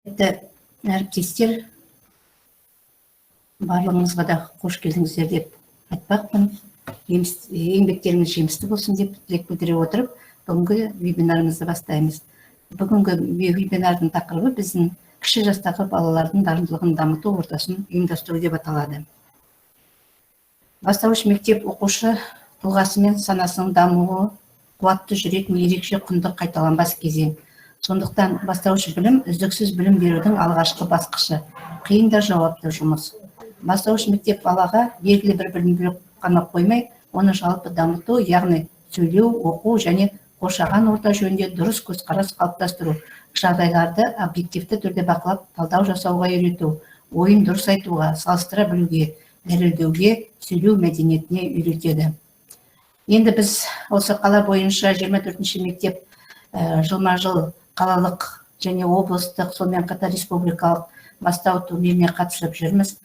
Әріптестер, барлығыңызға да қош келдіңіздер деп айтпақпын. Еңбектеріңіз жемісті болсын деп тілек білдіре отырып, бүгінгі вебинарымызды бастаймыз. Бүгінгі вебинардың тақырыбы біздің кіші жастағы балалардың дарындылығын дамыту ортасын ұйымдастыру деп аталады. Бастауыш мектеп оқушы тұлғасы мен санасының дамуы қуатты жүретін ерекше құнды қайталанбас кезең. Сондықтан бастауыш білім үздіксіз білім берудің алғашқы басқышы, қиын да жауапты жұмыс. Бастауыш мектеп балаға белгілі бір білім беріп қана қоймай, оны жалпы дамыту, яғни сөйлеу, оқу және қоршаған орта жөнінде дұрыс көзқарас қалыптастыру, жағдайларды объективті түрде бақылап, талдау жасауға үйрету, ойын дұрыс айтуға, салыстыра білуге, дәлелдеуге, сөйлеу мәдениетіне үйретеді. Енді біз осы қала бойынша 24-ші мектеп жылма-жыл қалалық және облыстық, сонымен қатар республикалық бастау турниріне қатысып жүрміз.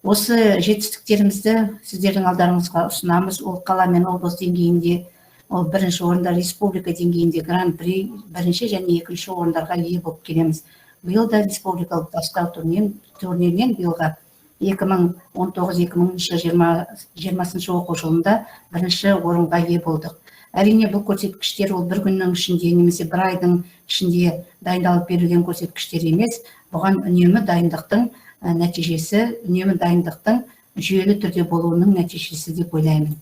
Осы жетістіктерімізді сіздердің алдарыңызға ұсынамыз. Ол қала мен облыс деңгейінде, ол бірінші орында, республика деңгейінде гран-при, бірінші және екінші орындарға ие болып келеміз. Биыл да республикалық бастау турнирінен биылға 2019-2020 оқу жылында бірінші орынға ие болдық. Әрине, бұл көрсеткіштер ол бір күннің ішінде немесе бір айдың ішінде дайындалып берілген көрсеткіштер емес. Бұған үнемі дайындықтың нәтижесі, үнемі дайындықтың жүйелі түрде болуының нәтижесі деп ойлаймын.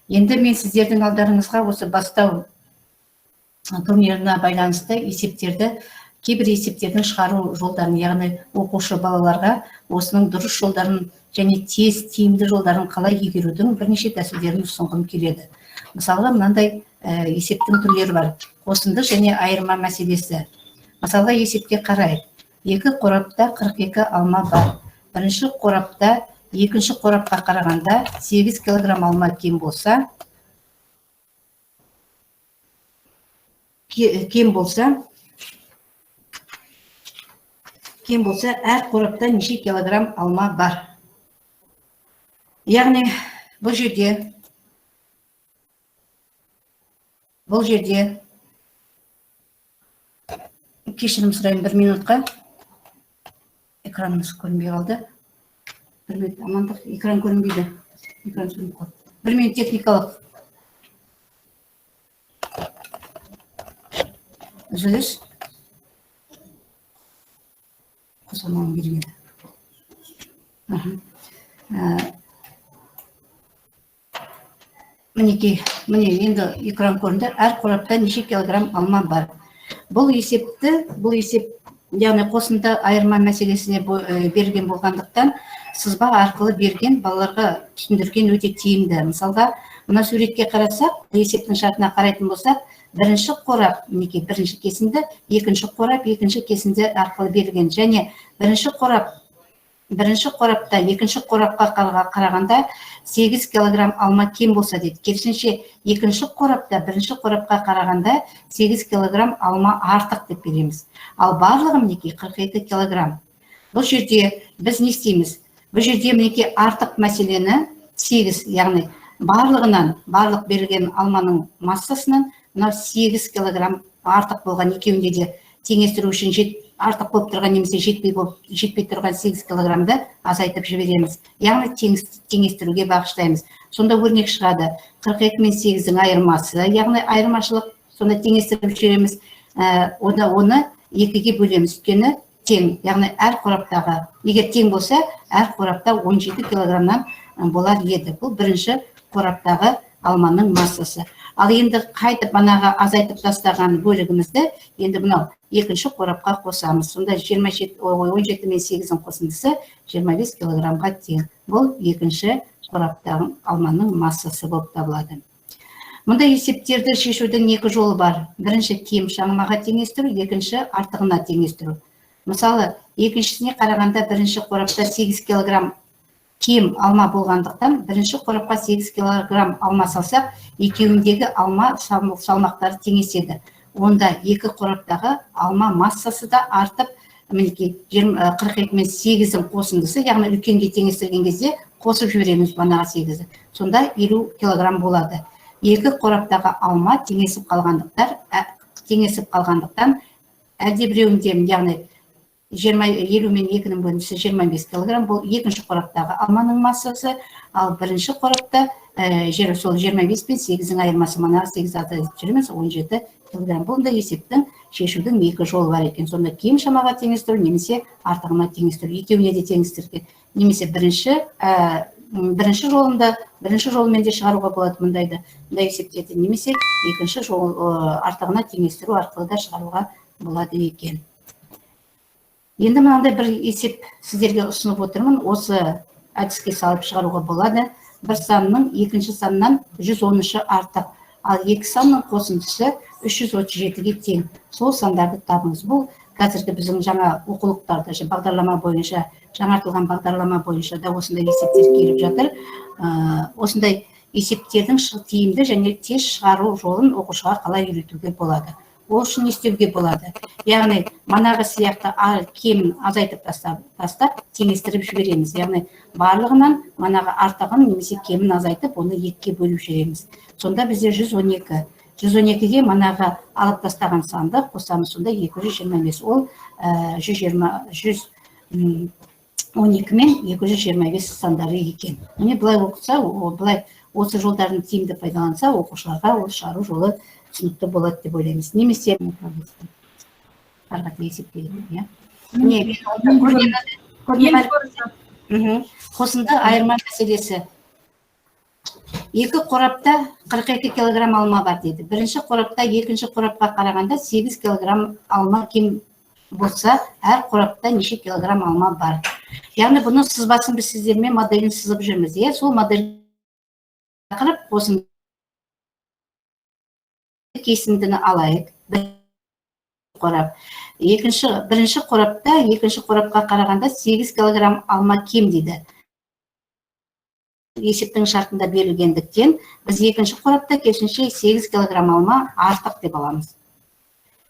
Енді мен сіздердің алдарыңызға осы бастау турниріне байланысты есептерді, кейбір есептердің шығару жолдарын, яғни оқушы балаларға осының дұрыс жолдарын және тез тиімді жолдарын қалай игерудің бірнеше тәсілдерін ұсынғым келеді. Мысалға, мынандай есептің түрлері бар. Қосынды және айырма мәселесі. Мысалға, есепке қарайық. Екі қорапта 42 алма бар. Бірінші қорапта екінші қорапқа қарағанда 8 килограмм алма кем болса, кем болса, кем болса, әр қорапта неше килограмм алма бар? Яғни бұл жерде кешірім сұраймын, бір минутқа экранымыз көрінбей қалды. Бір минут, амандық, экран көрінбейді. Экран сөніп қалды. Бір минут техникалық үзіліс. Қосылмауым керек еді. Мінекей, міне енді экран көрінді. Әр қорапта неше килограмм алма бар? Бұл есепті, бұл есеп, яғни қосынды айырма мәселесіне берілген болғандықтан, сызба арқылы берген балаларға түсіндірген өте тиімді. Мысалға, мына суретке қарасақ, есептің шартына қарайтын болсақ, бірінші қорап, мінекей бірінші кесінді, екінші қорап, екінші кесінді арқылы берілген. Және бірінші қорапта екінші қорапқа қарағанда 8 килограмм алма кем болса дейді. Керісінше, екінші қорапта бірінші қорапқа қарағанда 8 килограмм алма артық деп береміз. Ал барлығы мінекей 42 килограмм. Бұл жерде біз не істейміз? Бұл жерде мінекей артық мәселені 8, яғни барлығынан, барлық берілген алманың массасынан мынау 8 килограмм артық болған, екеуінде де теңестіру үшін артық болып тұрған немесе жетпей тұрған 8 килограммды азайтып жібереміз. Яғни теңестіруге бағыштаймыз. Сонда өрнек шығады. 42 мен 8-дің айырмасы, яғни айырмашылық, сонда теңестіріп жібереміз. Оны екіге бөлеміз, өйткені тең, яғни әр қораптағы, егер тең болса, әр қорапта 17 килограммнан болар еді. Бұл бірінші қораптағы алманың массасы. Ал енді қайтып манағы азайтып тастаған бөлігімізді енді мынау екінші қорапқа қосамыз. Сонда 17 мен 8-дің қосындысы 25 килограммға тең. Бұл екінші қораптағы алманың массасы болып табылады. Мұндай есептерді шешудің екі жолы бар. Бірінші кем шамаға теңестіру, екінші артығына теңестіру. Мысалы, екіншісіне қарағанда бірінші қорапта 8 килограмм кем алма болғандықтан, бірінші қорапқа 8 килограмм алма салсақ, екеуіндегі алма салмақтары теңеседі. Онда екі қораптағы алма массасы да артып, мінекей, 42 мен 8-дің қосындысы, яғни үлкенге теңестірген кезде қосып жібереміз банағы 8-ді. Сонда 50 килограмм болады. Екі қораптағы алма теңесіп қалғандықтан, әлде біреуінде, яғни 50 мен 2-нің бөліндісі 25 килограмм, бұл екінші қораптағы алманың массасы, ал бірінші қорапта сол 25 пен 8-дің айырмасы, манағы 8 азайтып жібереміз, 17 килограмм. Бұнда есептің шешудің екі жолы бар екен. Сонда кем шамаға теңестіру немесе артығына теңестіру, екеуіне де теңестірген. Немесе бірінші жолында, бірінші жолмен де шығаруға болады мұндайды, мұндай есептерді, немесе екінші жол, артығына теңестіру арқылы да шығаруға болады екен. Енді мынандай бір есеп сіздерге ұсынып отырмын. Осы әдіске салып шығаруға болады. Бір санның екінші саннан 113-і артық, ал екі санның қосындысы 337-ге тең. Сол сандарды табыңыз. Бұл қазіргі біздің жаңа оқулықтарда, бағдарлама бойынша, жаңартылған бағдарлама бойынша да осындай есептер келіп жатыр. Осындай есептердің тиімді және тез шығару жолын оқушыға қалай үйретуге болады? Ол үшін не істеуге болады? Яғни манағы сияқты кемін азайтып тастап теңестіріп жібереміз. Яғни барлығынан манағы артығын немесе кемін азайтып, оны екіге бөліп жібереміз. Сонда бізде 112. 112-ге манағы алып тастаған санды қосамыз, сонда 225. Ол 120, 112 мен 225 сандары екен. Міне, былай оқыса, былай осы жолдарын тиімді пайдаланса, оқушыларға ол шығару жолы түсінікті болады деп ойлаймыз. Немесе ары қарай есептейді, иә. Міне, көрнекі. Қосынды айырма мәселесі. Екі қорапта 42 килограмм алма бар дейді. Бірінші қорапта екінші қорапқа қарағанда 8 килограмм алма кем болса, әр қорапта неше килограмм алма бар? Яғни бұның сызбасын біз сіздермен моделін сызып жүрміз, иә, сол модель тақырып қосынды кесіндіні алайық. Бір қорап. Бірінші қорапта екінші қорапқа қарағанда 8 килограмм алма кем дейді. Есептің шартында берілгендіктен, біз екінші қорапта керісінше 8 килограмм алма артық деп аламыз.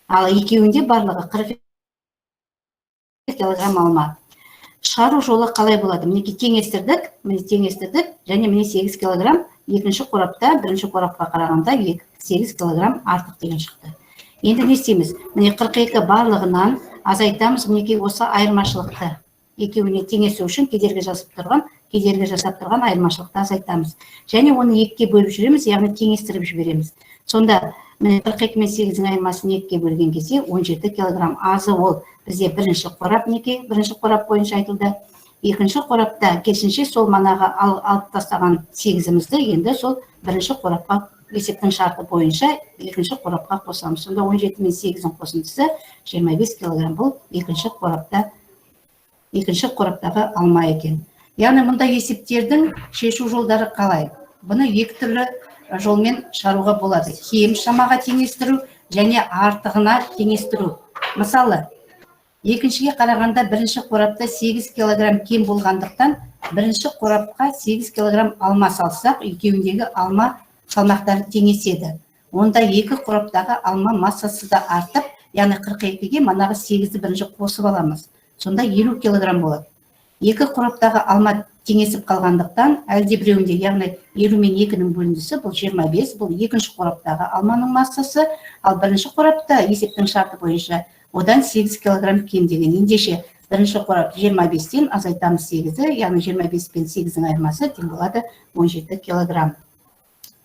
Ал екеуінде барлығы 40 килограмм алма. Шығару жолы қалай болады? Мінекей, теңестірдік, міне, теңестірдік және міне, 8 килограмм екінші қорапта бірінші қорапқа қарағанда 8 килограмм артық деген шықты. Енді не істейміз? Міне, 42 барлығынан азайтамыз, мінекей, осы айырмашылықты. Екеуіне теңесу үшін кедергі жасап тұрған айырмашылықты азайтамыз. Және оны екіге бөліп жүреміз, яғни теңестіріп жібереміз. Сонда міне, 42 мен 8-дің айырмасын екіге бөлген кезде 17 килограмм азы, ол бізде бірінші қорап, мінекей, бірінші қорап бойынша айтылды. Екінші қорапта керісінше сол манағы алып тастаған 8-імізді енді сол бірінші қорапқа, есептің шарты бойынша, екінші қорапқа қосамыз. Сонда 17 мен 8-дің қосындысы 25 килограмм, бұл екінші қораптағы алма екен. Яғни мұндай есептердің шешу жолдары қалай? Бұны екі түрлі жолмен шығаруға болады. Кем шамаға теңестіру және артығына теңестіру. Мысалы, екіншіге қарағанда бірінші қорапта 8 килограмм кем болғандықтан, бірінші қорапқа 8 килограмм алма салсақ, екеуіндегі алма салмақтары теңеседі. Онда екі қораптағы алма массасы да артып, яғни 42-ге манағы 8-ді бірінші қосып аламыз. Сонда 50 килограмм болады. Екі қораптағы алма теңесіп қалғандықтан, әлде біреуінде, яғни 50 мен 2-нің бөліндісі бұл 25, бұл екінші қораптағы алманың массасы, ал бірінші қорапта есептің шарты бойынша одан 8 килограмм кем деген. Ендеше бірінші қорап 25-тен азайтамыз 8-ді, яғни 25 пен 8-дің айырмасы тең болады 17 килограмм.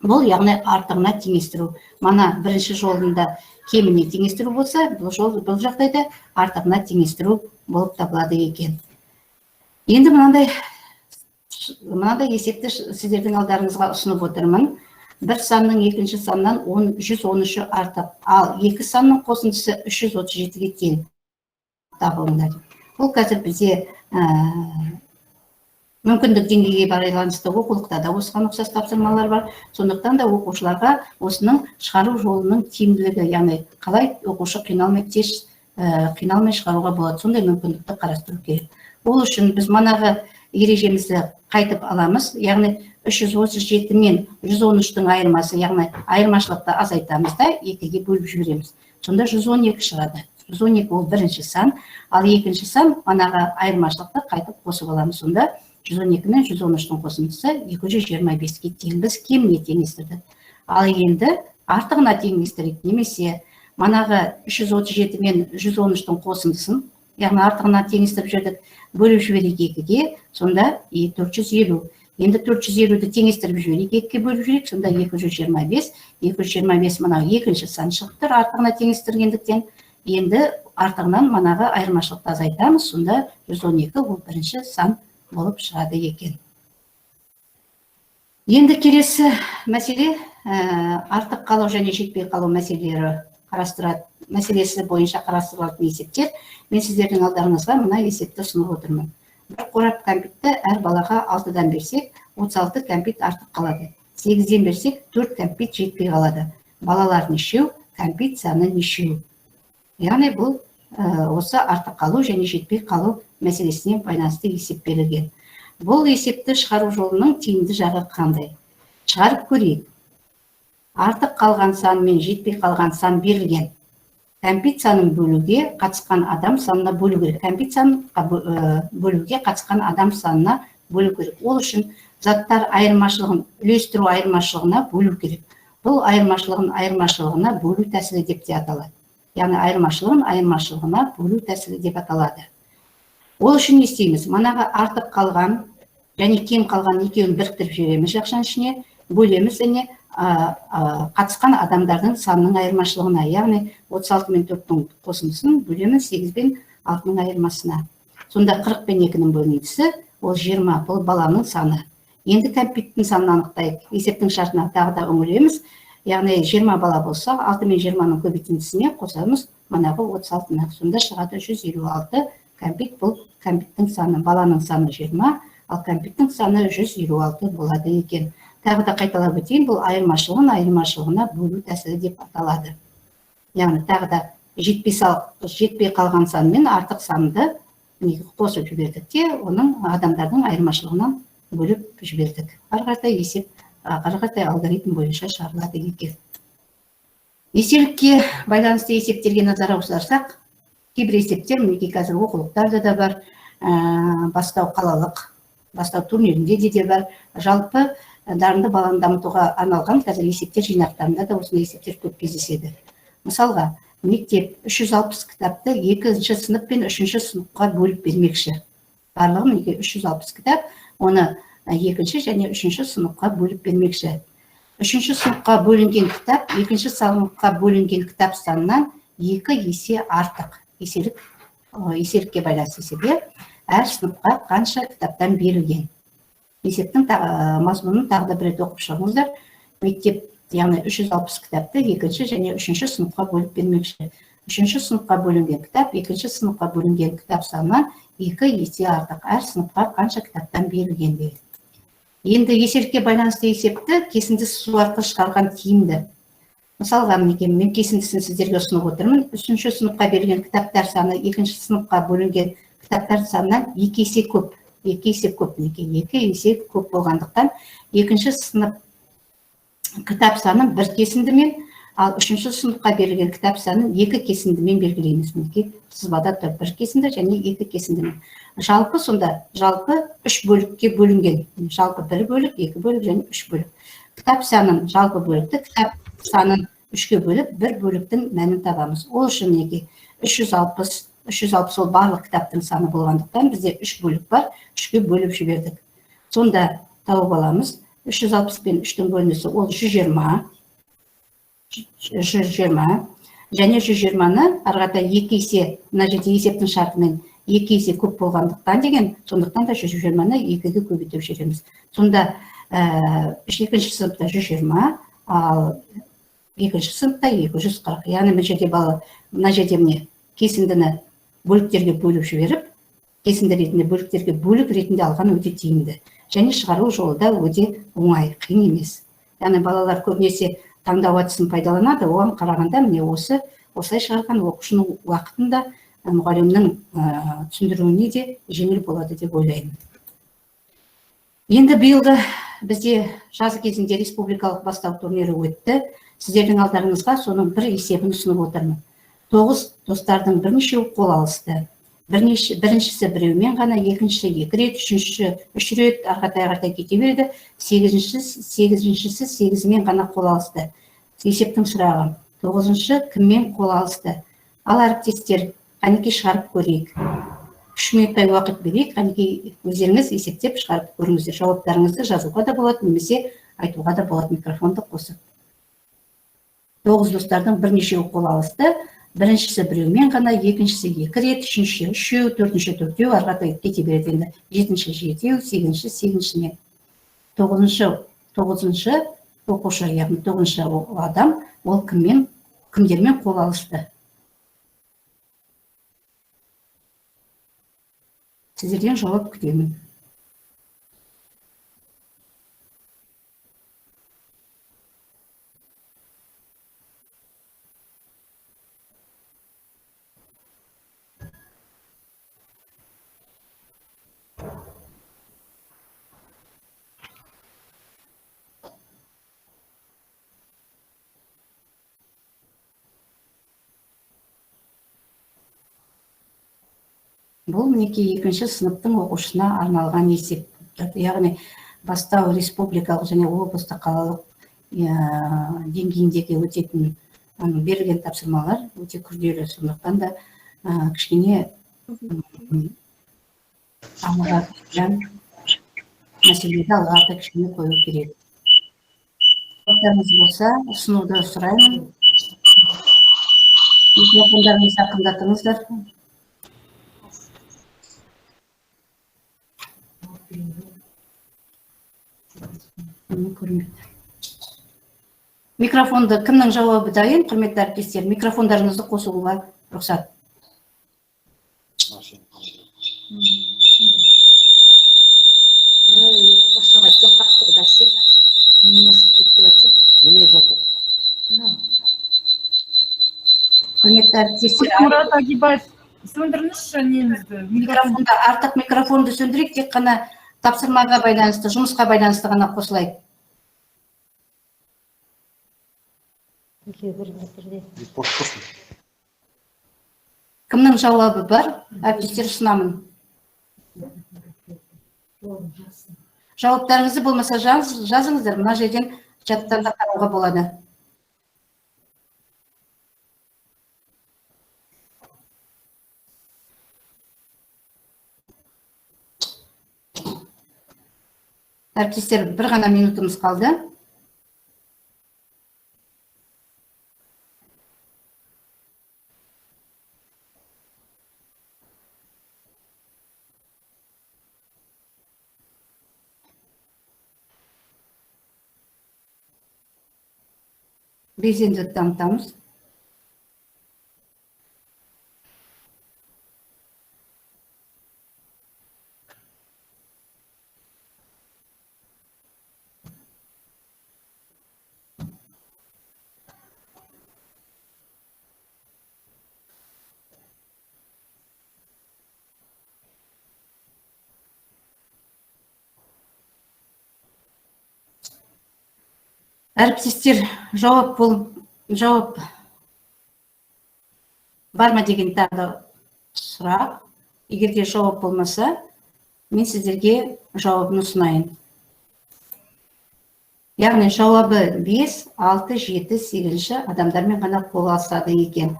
Бұл, яғни, артығына теңестіру. Мана бірінші жолында кеміне теңестіру болса, бұл жағдайда артығына теңестіру болып табылады екен. Енді мынандай есепті сіздердің алдарыңызға ұсынып отырмын. Бір санның екінші саннан 113-і артық, ал екі санның қосындысы 337-ге тең. Табылыңдар. Бұл қазір бізде мүмкіндік деңгейге байланысты оқулықта да осыған ұқсас тапсырмалар бар. Сондықтан да оқушыларға осының шығару жолының тиімділігі, яғни қалай оқушы қиналмай, тез қиналмай шығаруға болады, сондай мүмкіндікті қарастыру керек. Ол үшін біз манағы ережемізді қайтып аламыз, яғни 337 мен 113-тің айырмасы, яғни айырмашылықты азайтамыз да екіге бөліп жібереміз. Сонда 112 шығады. 112 ол бірінші сан, ал екінші сан манағы айырмашылықты қайтып қосып аламыз. Сонда 112 мен 113-тің қосындысы 225-ке тең. Біз кеміне теңестірдік. Ал енді артығына теңестірейік, немесе манағы 337 мен 113-тің қосындысын яғни артығына теңестіріп жібердік, бөліп жіберейік 2-ге, сонда 450. Енді 450-ді теңестіріп жіберейік, 2-ге бөліп жіберейік, сонда 225. 225 мынау екінші сан шығып тұр артығына теңестіргендіктен. Енді артығынан манағы айырмашылықты азайтамыз, сонда 112 ол бірінші сан болып шығады екен. Енді келесі мәселе, артық қалу және жетпей қалу мәселелері қарастырады, мәселесі бойынша қарастырылатын есептер. Мен сіздердің алдарыңызға мына есепті ұсынып отырмын. Бір қорап кәмпитті әр балаға 6-дан берсек, 36 кәмпит артық қалады. 8-ден берсек, 4 кәмпит жетпей қалады. Балалар нешеу, кәмпит саны нешеу? Яғни бұл осы артық қалу және жетпей қалу мәселесіне байланысты есеп берілген. Бұл есепті шығару жолының тиімді жағы қандай? Шығарып көрейік. Артық қалған сан мен жетпей қалған сан берілген. Кәмпит санын бөлуге қатысқан адам санына бөлу керек. Кәмпит санын бөлуге қатысқан адам санына бөлу керек. Ол үшін заттар айырмашылығын үлестіру айырмашылығына бөлу керек. Бұл айырмашылығын айырмашылығына бөлу тәсілі деп те аталады. Яғни айырмашылығын айырмашылығына бөлу тәсілі деп аталады. Ол үшін не істейміз? Манағы артық қалған және кем қалған екеуін біріктіріп жібереміз жақшаның ішіне, бөлеміз және қатысқан адамдардың санының айырмашылығына, яғни 36 мен 4-тің қосындысын бөлеміз 8 пен 6-ның айырмасына. Сонда 40 пен 2-нің бөліндісі ол 20, бұл баланың саны. Енді кәмпиттің санын анықтайық. Есептің шартына тағы да үңілеміз. Яғни 20 бала болса, 6 мен 20-ның көбейтіндісіне қосамыз манағы 36-ны. Сонда шығады 156 кәмпит. Бұл кәмпиттің саны, баланың саны 20, ал кәмпиттің саны 156 болады екен. Тағы да қайталап өтейін, бұл айырмашылығын айырмашылығына бөлу тәсілі деп аталады. Яғни тағы да жетпей қалған сан мен артық санды қосып жібердік те, оның адамдардың айырмашылығынан бөліп жібердік. Ары қаратай есеп, ары қаратай алгоритм бойынша шығарылады екен. Еселікке байланысты есептерге назар аударсақ, кейбір есептер мінекей қазір оқулықтарда да бар, Бастау қалалық бастау турнирінде де бар. Жалпы дарынды баланы дамытуға арналған қазір есептер жинақтарында да осындай есептер көп кездеседі. Мысалға, мектеп 360 кітапты екінші сынып пен үшінші сыныпқа бөліп бермекші. Барлығы мінекей 360 кітап, оны екінші және үшінші сыныпқа бөліп бермекші. Үшінші сыныпқа бөлінген кітап екінші сыныпқа бөлінген кітап санынан 2 есе артық. Еселікке байланысты есеп, иә? Әр сыныпқа қанша кітаптан берілген? Есептің мазмұнын тағы да бір рет оқып шығыңыздар. Мектеп, яғни 360 кітапты екінші және үшінші сыныпқа бөліп бермекші. Үшінші сыныпқа бөлінген кітап екінші сыныпқа бөлінген кітап санынан 2 есе артық. Әр сыныпқа қанша кітаптан берілген дейді. Енді еселікке байланысты есепті кесінді сызу арқылы шығарған тиімді. Мысалға, мінекей мен кесіндісін сіздерге ұсынып отырмын. Үшінші сыныпқа берілген кітаптар саны екінші сыныпқа бөлінген кітаптар санынан 2 есе көп. 2 есе көп, мінекей 2 есе көп болғандықтан екінші сынып кітап санын бір кесіндімен, ал үшінші сыныпқа берілген кітап санын 2 кесіндімен белгілейміз. Мінекей сызбада тұр бір кесінді және 2 кесіндімен. Жалпы сонда жалпы 3 бөлікке бөлінген. Жалпы 1 бөлік, 2 бөлік және 3 бөлік. Кітап санын жалпы бөлікті кітап санын 3-ке бөліп, бір бөліктің мәнін табамыз. Ол үшін мінекей 360, 360 ол барлық кітаптың саны болғандықтан бізде 3 бөлік бар, 3-ке бөліп жібердік. Сонда тауып аламыз. 360 пен 3-тің бөлінісі ол 120, 120 және 120-ны ары қарата 2 есе, мына жерде есептің шартымен 2 есе көп болғандықтан деген, сондықтан да 120-ны 2-ге көбейтіп жібереміз. Сонда екінші сыныпта 120, ал екінші сыныпта 240. Яғни мына жерде бала, мына жерде міне кесіндіні бөліктерге бөліп жіберіп, кесінді ретінде бөліктерге бөлік ретінде алған өте тиімді. Және шығару жолы да өте оңай, қиын емес. Яғни балалар көбінесе таңдау әдісін пайдаланады, оған қарағанда міне осылай шығарған оқушының уақытын да, мұғалімнің түсіндіруіне де жеңіл болады деп ойлаймын. Енді биылғы бізде жаз кезінде республикалық бастау турнирі өтті. Сіздердің алдарыңызға соның бір есебін ұсынып отырмын. 9 достардың бірнешеуі қол алысты. Біріншісі біреумен ғана, екіншісі 2 рет, үшіншісі 3 рет, ары қарай кете берді. Сегізіншісі сегізімен ғана қол алысты. Есептің сұрағы: 9-шы кіммен қол алысты? Ал әріптестер, Қанекей, шығарып көрейік. 3 минуттай уақыт берейік, қанекей, өздеріңіз есептеп шығарып көріңіздер. Жауаптарыңызды жазуға да болады, немесе айтуға да болады микрофонды қосып. 9 достардың бірнешеуі қол алысты. Біріншісі біреумен ғана, екіншісі 2 рет, үшіншісі 3, төртінші 4, ары қаратай кете береді енді. Жетінші 7, сегізінші сегізіншімен. Тоғызыншы оқушы, яғни тоғызыншы адам, ол кімдермен қол алысты? Сіздерден жауап күтемін. Бұл мінекей екінші сыныптың оқушысына арналған есеп. Яғни бастау республикалық және облыстық қалалық деңгейіндегі өтетін берілген тапсырмалар өте күрделі, сондықтан да кішкене мәселелерді алға қарата кішкене қою керек. Сұрақтарыңыз болса, ұсынуды сұраймын. Микрофондарыңызды жақындатыңыздар. Көрінбейді. Микрофонды кімнің жауабы дайын, құрметті әріптестер, микрофондарыңызды қосуға рұқсат. Құрметті әріптестер, Мұрат Агибаев, сөндіріңізші неңізді? Микрофонды, артық микрофонды сөндірейік, тек қана тапсырмаға байланысты, жұмысқа байланысты ғана қосылайық. Кімнің жауабы бар? Әріптестер, ұсынамын. Жауаптарыңызды болмаса жазыңыздар, мына жерден чаттан да қарауға болады. Әріптестер, бір ғана минутымыз қалды. Белсенділік танытамыз. Әріптестер, жауап бар ма деген тағы да сұрақ. Егер де жауап болмаса, мен сіздерге жауабын ұсынайын. Яғни жауабы 5, 6, 7, 8 адамдармен ғана қол алысады екен.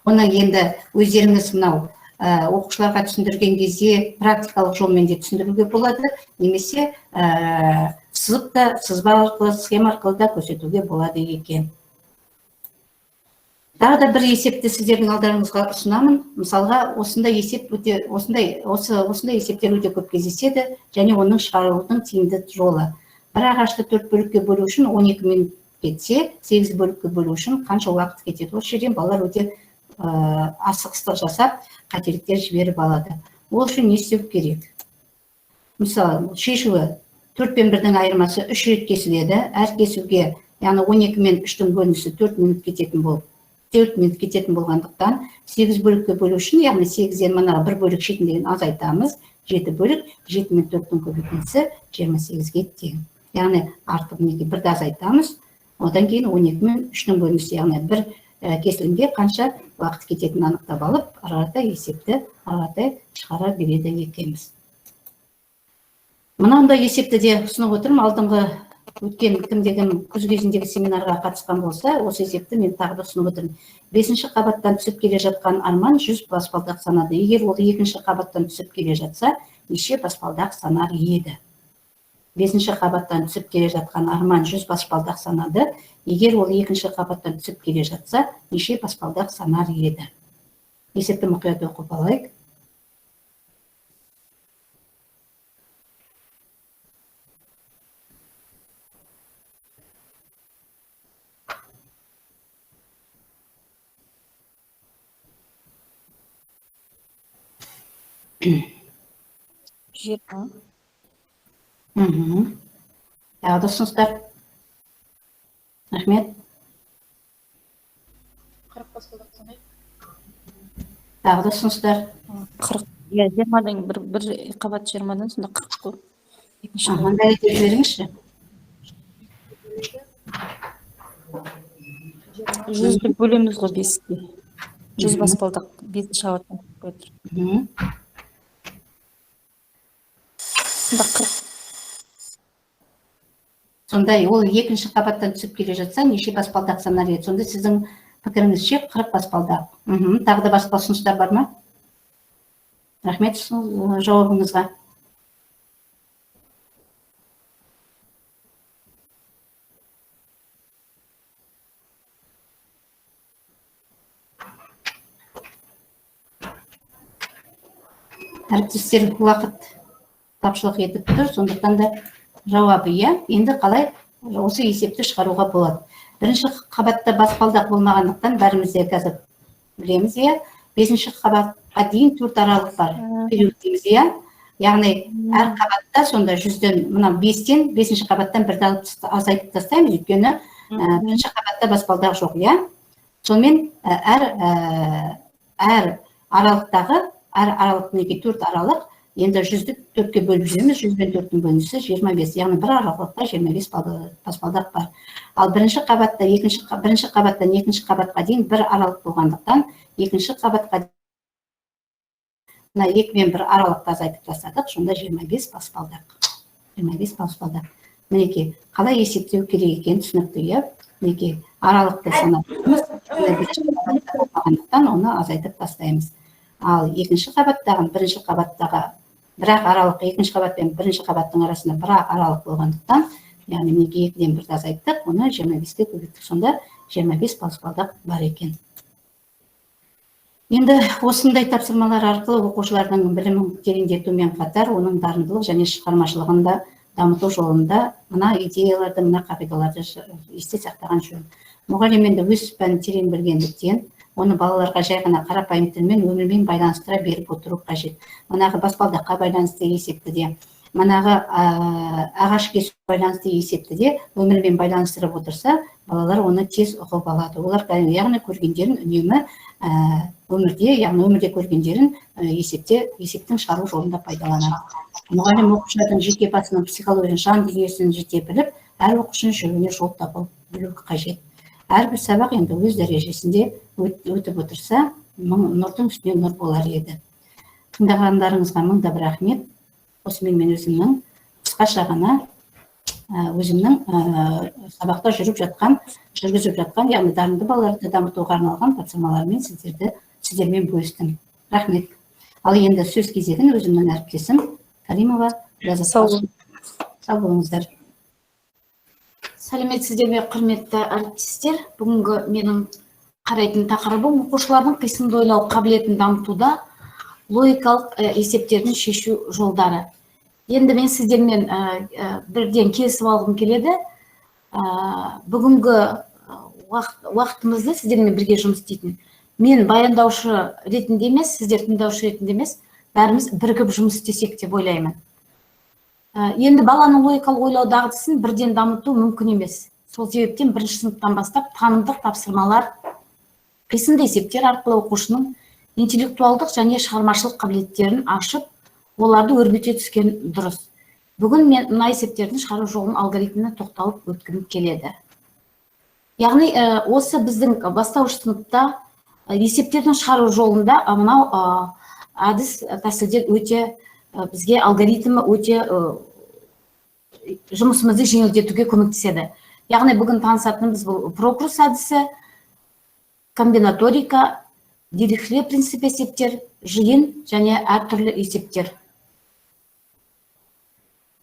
Оны енді өздеріңіз мынау оқушыларға түсіндірген кезде практикалық жолмен де түсіндіруге болады, немесе сызып та, сызба арқылы, схема арқылы да көрсетуге болады екен. Тағы да бір есепті сіздердің алдарыңызға ұсынамын. Мысалға, осындай есеп өте, осындай, осы, осындай есептер өте көп кездеседі және оның шығарудың тиімді жолы. Бір ағашты 4 бөлікке бөлу үшін 12 минут кетсе, 8 бөлікке бөлу үшін қанша уақыт кетеді? Осы жерден балалар өте асығыстық жасап, қателіктер жіберіп алады. Ол үшін не істеу керек? Мысалы, шешуі 4 пен 1-дің айырмасы 3 рет кесіледі. Әр кесуге, яғни 12 мен 3-тің бөлінісі 4 минут кететін болып, 4 минут кететін болғандықтан 8 бөлікке бөлу үшін, яғни 8-ден мына бір бөлік шетіндегін азайтамыз, 7 бөлік, 7 мен 4-тің көбейтіндісі 28-ге тең. Яғни артық мінекей бірді азайтамыз, одан кейін 12 мен 3-тің бөлінісі, яғни бір кесілімге қанша уақыт кететінін анықтап алып, ары қаратай есепті ары қаратай шығара береді екенбіз. Мынандай есепті де ұсынып отырмын. Алдыңғы Өткен кімде-кім күз кезіндегі семинарға қатысқан болса, осы есепті мен тағы да ұсынып отырмын. Бесінші қабаттан түсіп келе жатқан Арман 100 баспалдақ санады. Егер ол екінші қабаттан түсіп келе жатса, неше баспалдақ санар еді? Бесінші қабаттан түсіп келе жатқан Арман 100 баспалдақ санады. Егер ол екінші қабаттан түсіп келе жатса, неше баспалдақ санар еді? Есепті мұқият оқып алайық. 20. Тағы да ұсыныстар? Рахмет. 40 баспалдақ санайық. Тағы да ұсыныстар? 40. Иә, 20-дан бір қабат 20-дан, сонда 40 қой. Екінші қабат. Дәлелдеп жіберіңізші. 100-ді бөлеміз ғой 5-ке. 100 баспалдақ бесінші қабаттан түсіп жатыр. Сонда 40. Сонда ол екінші қабаттан түсіп келе жатса, неше баспалдақ санар еді? Сонда сіздің пікіріңізше 40 баспалдақ. Тағы да басқа ұсыныстар бар ма? Рахмет жауабыңызға. Әріптестер, уақыт тапшылық етіп тұр, сондықтан да жауабы иә. Енді қалай осы есепті шығаруға болады? Бірінші қабатта баспалдақ болмағандықтан бәріміз де қазір білеміз, иә. Бесінші қабатқа дейін 4 аралық бар. Период дейміз, иә. Яғни әр қабатта сонда 100-ден, мына 5-тен, бесінші қабаттан бірді алып азайтып тастаймыз, өйткені, бірінші қабатта баспалдақ жоқ, иә. Сонымен, әр аралықтағы, әр аралық мінекей 4 аралық, енді 100-ді 4-ке бөліп жібереміз, 100 бен 4-тің бөлінісі 25, яғни бір аралықта 25 баспалдақ бар. Ал бірінші қабатта, екінші бірінші қабаттан екінші қабатқа дейін бір аралық болғандықтан, екінші қабатқа мына 2 мен 1 аралықты азайтып тастадық, сонда 25 баспалдақ. 25 баспалдақ. Мінекей, қалай есептеу керек екені түсінікті, иә? Мінекей, аралықты санап отырмыз, бірінші қабатта болғандықтан оны азайтып тастаймыз. Ал екінші қабаттағы, бірінші қабаттағы бірақ аралық, екінші қабат пен бірінші қабаттың арасында бірақ аралық болғандықтан, яғни мінекей екіден бірді азайттық, оны 25-ке көбейттік, сонда 25 баспалдақ бар екен. Енді осындай тапсырмалар арқылы оқушылардың білімін тереңдетумен қатар, оның дарындылық және шығармашылығын да дамыту жолында мына идеяларды, мына қағидаларды есте сақтаған жөн. Мұғалім енді өз пәнін терең білгендіктен, оны балаларға жай ғана қарапайым тілмен, өмірмен байланыстыра беріп отыру қажет. Манағы баспалдаққа байланысты есепті де, манағы, ағаш кесу байланысты есепті де өмірмен байланыстырып отырса, балалар оны тез ұғып алады. Олар яғни көргендерін үнемі, өмірде, яғни өмірде көргендерін, есептің шығару жолында пайдаланады. Мұғалім оқушылардың жеке басының психологиясын, жан дүниесін жете біліп, әр оқушының жүрегіне жол табу білу қажет. Әрбір сабақ енді өз дәрежесінде өтіп отырса, нұрдың үстіне нұр болар еді. Тыңдағандарыңызға мың да бір рахмет. Осымен мен өзімнің қысқаша ғана, өзімнің, сабақта жүргізіп жатқан, яғни дарынды балаларды дамытуға арналған тапсырмалармен сіздермен бөлістім. Рахмет. Ал енді сөз кезегін өзімнің әріптесім Каримова Ләззат. Сау болыңыз. Сау болыңыздар. Сәлеметсіздер ме, құрметті әріптестер? Бүгінгі менің қарайтын тақырыбым оқушылардың қисынды ойлау қабілетін дамытуда логикалық, есептерін шешу жолдары. Енді мен сіздермен, бірден келісіп алғым келеді. Бүгінгі уақытымызды сіздермен бірге жұмыс істейтін. Мен баяндаушы ретінде емес, сіздер тыңдаушы ретінде емес, бәріміз бірігіп жұмыс істесек деп ойлаймын. Енді баланың логикалық ойлау дағдысын бірден дамыту мүмкін емес. Сол себептен бірінші сыныптан бастап танымдық тапсырмалар, қисынды есептер арқылы оқушының интеллектуалдық және шығармашылық қабілеттерін ашып, оларды өрбіте түскен дұрыс. Бүгін мен мына есептердің шығару жолының алгоритміне тоқталып өткім келеді. Яғни, осы біздің бастауыш сыныпта, есептердің шығару жолында, мынау, әдіс тәсілдер өте, бізге алгоритмі өте, жұмысымызды жеңілдетуге көмектеседі. Яғни бүгін танысатынымыз бұл Прокрус әдісі, комбинаторика, Дирихле принцип есептер, жиын және әртүрлі есептер.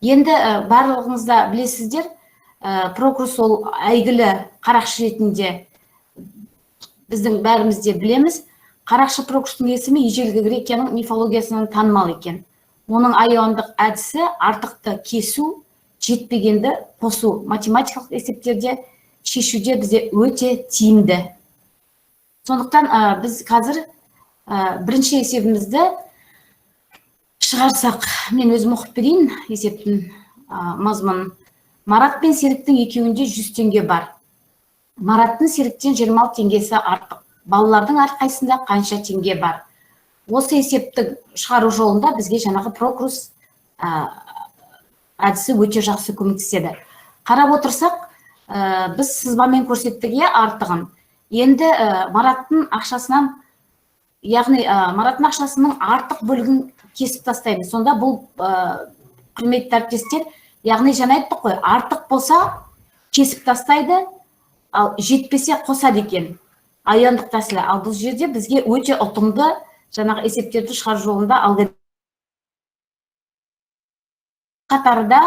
Енді барлығыңыз да білесіздер, Прокрус ол әйгілі қарақшы ретінде біздің бәріміз де білеміз. Қарақшы Прокрустың есімі ежелгі Грекияның мифологиясынан танымал екен. Оның айуандық әдісі артықты кесу, жетпегенді қосу математикалық есептерде шешуде бізде өте тиімді. Сондықтан біз қазір бірінші есебімізді шығарсақ, мен өзім оқып берейін есептің мазмұнын. Марат пен Серіктің екеуінде 100 теңге бар. Мараттың Серіктен 26 теңгесі артық. Балалардың әрқайсысында қанша теңге бар? Осы есепті шығару жолында бізге жаңағы Прокрус әдісі өте жақсы көмектеседі. Қарап отырсақ, біз сызбамен көрсеттік, иә, артығын. Енді Мараттың ақшасынан, яғни Мараттың ақшасының артық бөлігін кесіп тастаймыз. Сонда бұл, құрметті әріптестер, яғни жаңа айттық қой, артық болса кесіп тастайды, ал жетпесе қосады екен. Аяндық тәсілі. Ал бұл жерде бізге өте ұтымды жаңағы есептерді шығару жолында алгоритм қатарда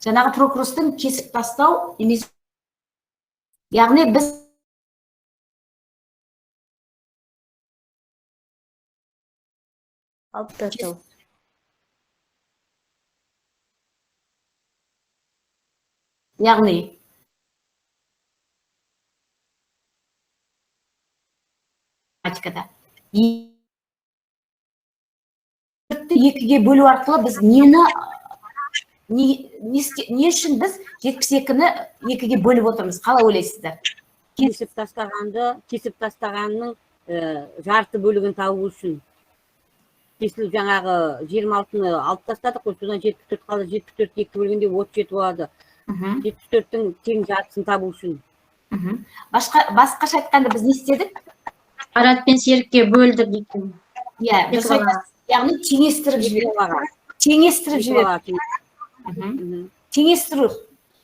жаңағы Прокрустың кесіп тастау емес, яғни біз алып тастау. Яғни математикада екіге бөлу арқылы біз нені не үшін біз 72-ні екіге бөліп отырмыз? Қалай ойлайсыздар? Кесіп тастағанды, кесіп тастағанның жарты бөлігін табу үшін. Кесіліп жаңағы 26-ны алып тастадық қой, содан 74 қалды, 74 екі бөлгенде 37 болады. 74-тің тең жартысын табу үшін. Басқаша айтқанда біз не істедік? Марат пен Серікке бөлдік екен. Иә, дұрыс айтасыз. Яғни теңестіріп жібердік. Теңестіріп жібердік. Теңестіру.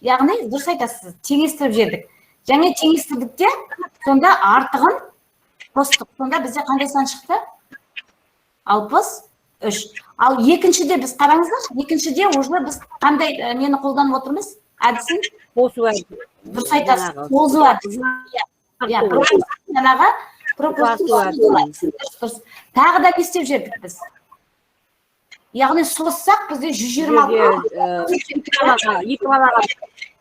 Яғни дұрыс айтасыз, теңестіріп жібердік. Және теңестірдік те, сонда артығын қостық. Сонда бізде қандай сан шықты? 63. Ал екіншіде біз қараңыздаршы, екіншіде уже біз қандай нені қолданып отырмыз? Әдісін? Қосу әдісі. Дұрыс айтасыз, қосу әдісі. Иә, жаңағы дұрыс. Тағы да не істеп жібердік біз? Яғни созсақ бізде 126. Екі балаға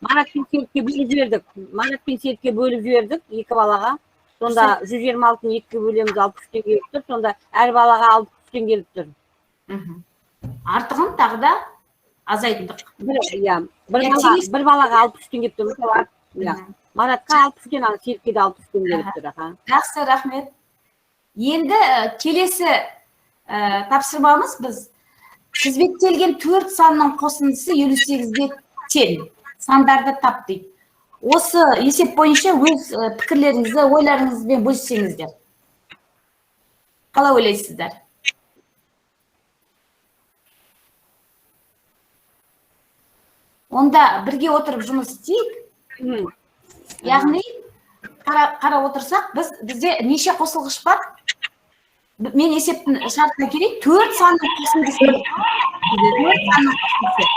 Марат пен Серікке бөліп жібердік. Марат пен Серікке бөліп жібердік екі балаға. Сонда 126-ны екіге бөлеміз, 63 теңге келіп тұр. Сонда әр балаға 63 теңге келіп тұр. Артығын тағы да азайттық. Иә, бір балаға 63 теңге келіп тұр. Мысалы, иә. Маратқа 63 теңге, ал Серікке де 63 теңге келіп тұр. Жақсы, рахмет. Енді келесі тапсырмамыз біз тізбектелген 4 санның қосындысы 58-ге тең. Сандарды тап дейді. Осы есеп бойынша өз пікірлеріңізді, ойларыңызбен бөліссеңіздер. Қалай ойлайсыздар? Онда бірге отырып жұмыс істейік. Яғни қарап отырсақ, бізде неше қосылғыш бар? Мен есептің шартына келейін. 4 санның қосындысы. 4 санның қосындысы.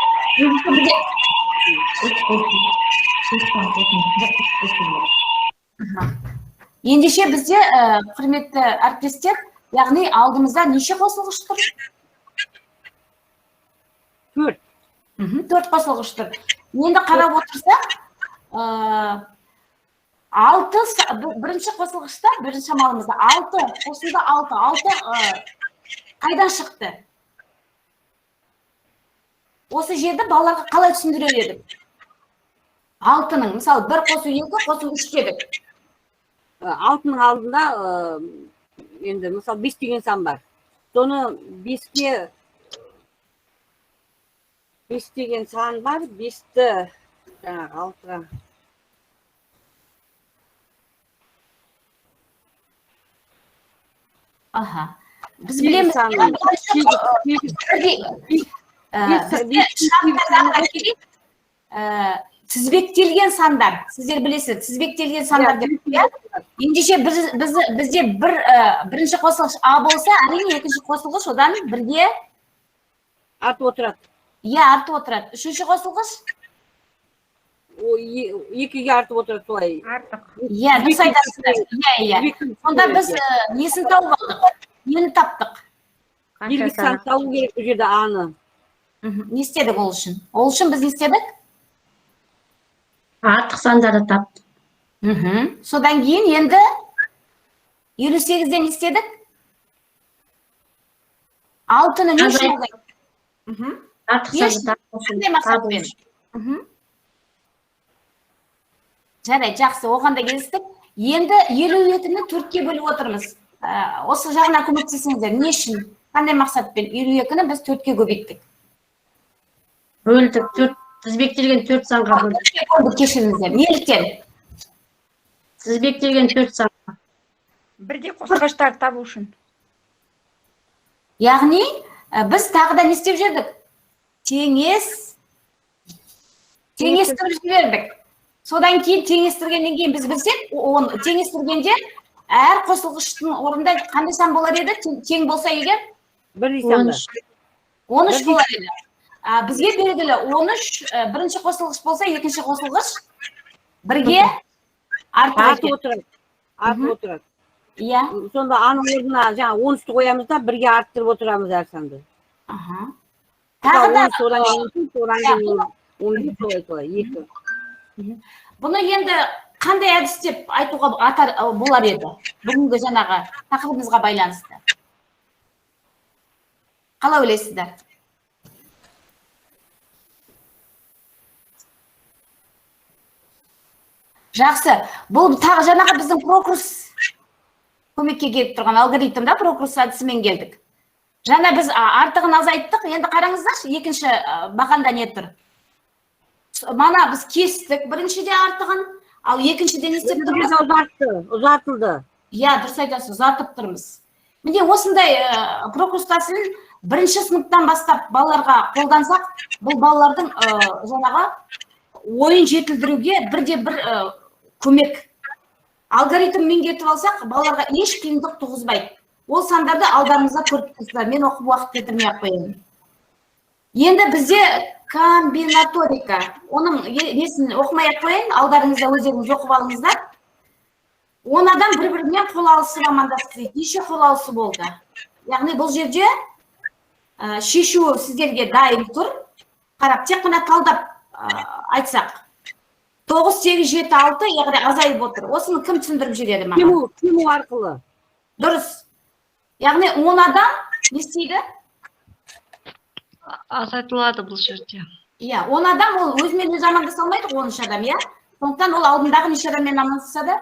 Ендеше бізде, құрметті әріптестер, яғни алдымызда неше қосылғыш тұр? 4. 4 қосылғыш тұр. Енді қарап отырсақ, 6 бірінші қосылғышта, бірінші амалымызда 6, қосында 6, 6 қайдан шықты? Осы жерді балаларға қалай түсіндірер едік? 6-ның, мысалы, 1 қосу 2 қосу 3 дедік. 6-ның алдында енді, мысалы, 5 деген сан бар. Соны 5-ке 5 деген сан бар, 5-ті жаңағы 6-ға. Аха. Біз білеміз. Тізбектелген сандар, сіздер білесіздер, тізбектелген сандар деп, иә? Ендеше бізде бірінші қосылғыш А болса, әрине екінші қосылғыш одан бірге артып отырады. Иә, артып отырады. Үшінші қосылғыш? Екіге артып отырады солай. Артық. Иә, дұрыс айтасыздар. Иә, иә. Сонда біз несін тауып алдық? Нені таптық? Белгісіз сан табу керек бұл жерде А-ны. Не істедік ол үшін? Ол үшін біз не істедік? Артық сандарды таптық. Содан кейін енді 58-ден не істедік? 6-ны не үшін азайттық? Артық санды қандай мақсатпен? Жарайды, жақсы, оған да келістік. Енді 52-ні 4-ке бөліп отырмыз. Осы жағына көмектесіңіздер. Не үшін? Қандай мақсатпен? 52-ні біз 4-ке көбейттік. Бөлдік, 4, тізбектелген 4 санға бөлдік. Кешіріңіздер. Неліктен? Тізбектелген 4 санға. Бірдей қосылғыштар табу үшін. Яғни, біз тағы да не істеп жібердік? Теңестіріп жібердік. Содан кейін теңестіргеннен кейін біз білсек, оны теңестіргенде әр қосылғыштың орнында қандай сан болар еді? Тең болса егер? Бірдей сандар. 13 болар еді. Бізге белгілі 13, бірінші қосылғыш болса, екінші қосылғыш бірге артып отырады. Артып отырады. Иә. Сонда аның орнына жаңа 13-ті қоямыз да бірге арттырып отырамыз әр санды. Аха. Тағы да одан кейін 15, солай солай, 2. Бұны енді қандай әдіс деп айтуға болар еді? Бүгінгі жаңағы тақырыбымызға байланысты. Қалай ойлайсыздар? Жақсы. Бұл тағы жаңағы біздің Прокрус көмекке келіп тұрған алгоритм да, Прокрус әдісімен келдік. Жаңа біз артығын азайттық. Енді қараңыздаршы, екінші бағанда не тұр? Мана біз кестік біріншіде артығын, ал екіншіде не істеп тұрмыз? Ұзартылды. Иә, дұрыс айтасыз, ұзартып тұрмыз. Міне осындай Прокрус тәсілін бірінші сыныптан бастап балаларға қолдансақ, бұл балалардың жаңағы ойын жетілдіруге бірде бір көмек. Алгоритм меңгертіп алсақ, балаларға еш қиындық туғызбайды. Ол сандарды алдарыңызда көріп тұрсыздар. Мен оқып уақыт кетірмей ақ қояйын. Енді бізде комбинаторика. Оның несін оқымай ақ қояйын, алдарыңызда өздеріңіз оқып алыңыздар. 10 адам бір-бірімен қол алысып амандасты дейді. Неше қол алысы болды? Яғни бұл жерде шешуі сіздерге дайын тұр. Қарап, тек қана талдап айтсақ. 9, 8, 7, 6, яғни азайып отыр. Осыны кім түсіндіріп жібереді маған? Кему арқылы. Дұрыс. Яғни 10 адам не істейді? Азайтылады бұл жерде. Иә, 10 адам ол өзімен өзі амандаса алмайды ғой, 13 адам, иә? Сондықтан ол алдындағы неше адаммен амандасады?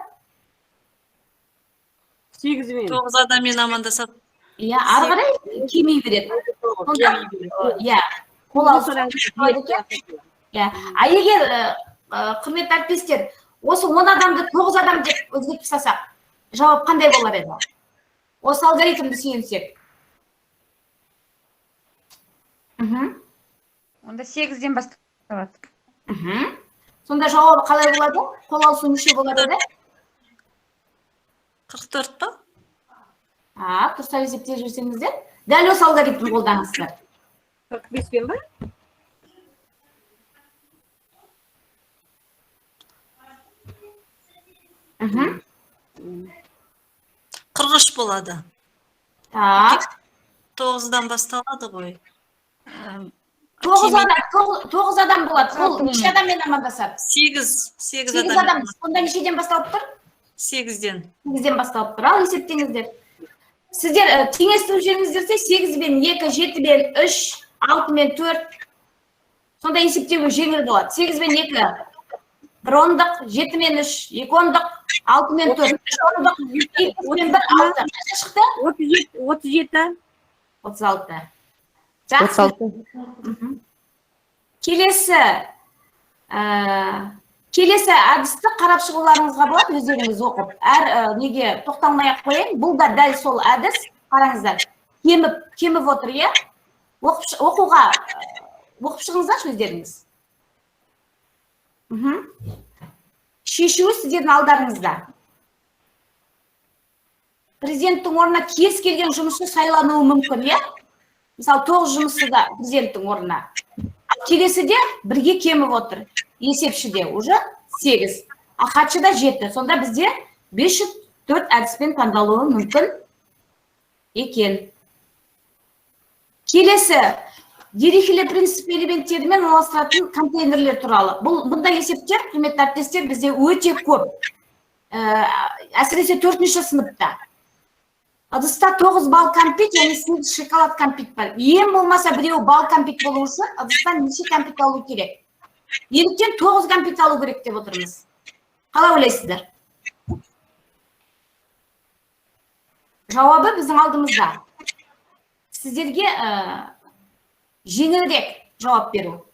8-мен. 9 адаммен амандасады. Иә, ары қарай кемей береді. Сонда, иә, қол алысу екен. Иә, а егер, құрметті әріптестер, осы 10 адамды 9 адам деп өзгертіп тастасақ, жауап қандай болар еді? Осы алгоритмді сүйенсек. Онда 8-ден басталады. Сонда жауабы қалай болады? Қол алысу неше болады еді? 44 па? Дұрыстап есептеп жүрсеңіздер, дәл осы алгоритмді қолданыңыздар. 45 пен ба? 43 болады. Так. 9-дан басталады ғой. 9 адам болады. Ол неше адаммен амандасады? 8 8 адам. Сонда нешеден басталып тұр? 8-ден. 8-ден басталып тұр. Ал есептеңіздер. Сіздер теңестіріп жіберіңіздерсе, 8 бен 2, 7 бен 3, 6 мен 4. Сонда есептеуге жеңіл болады. 8 бен 2 бір ондық, 7 мен 3 екі ондық, 6 мен 4 үш ондық, 2 мен 1 6. Қанша шықты? 37. 36. Жақсы. Келесі Келесі әдісті қарап шығуларыңызға болады, өздеріңіз оқып. Әр неге тоқталмай ақ қояйын. Бұл да дәл сол әдіс. Қараңыздар, кеміп отыр, иә? Оқып шығыңыздаршы өздеріңіз. Шешуі сіздердің алдарыңызда. Президенттің орнына кез келген жұмысшы сайлануы мүмкін, иә? Мысалы, 9 жұмысшы да президенттің орнына. Ал келесіде бірге кеміп отыр. Есепшіде уже 8, ал хатшыда 7. Сонда бізде 504 әдіспен таңдалуы мүмкін екен. Келесі Дирихле принцип элементтерімен орналастыратын контейнерлер туралы. Бұндай есептер, құрметті әріптестер, бізде өте көп. Әсіресе 4-ші сыныпта. Ыдыста 9 бал кәмпит және 8 шоколад кәмпит бар. Ең болмаса біреуі бал кәмпит болу үшін ыдыстан неше кәмпит алу керек? Неліктен 9 кәмпит алу керек деп отырмыз? Қалай ойлайсыздар? Жауабы біздің алдымызда. Сіздерге жеңілірек жауап беру.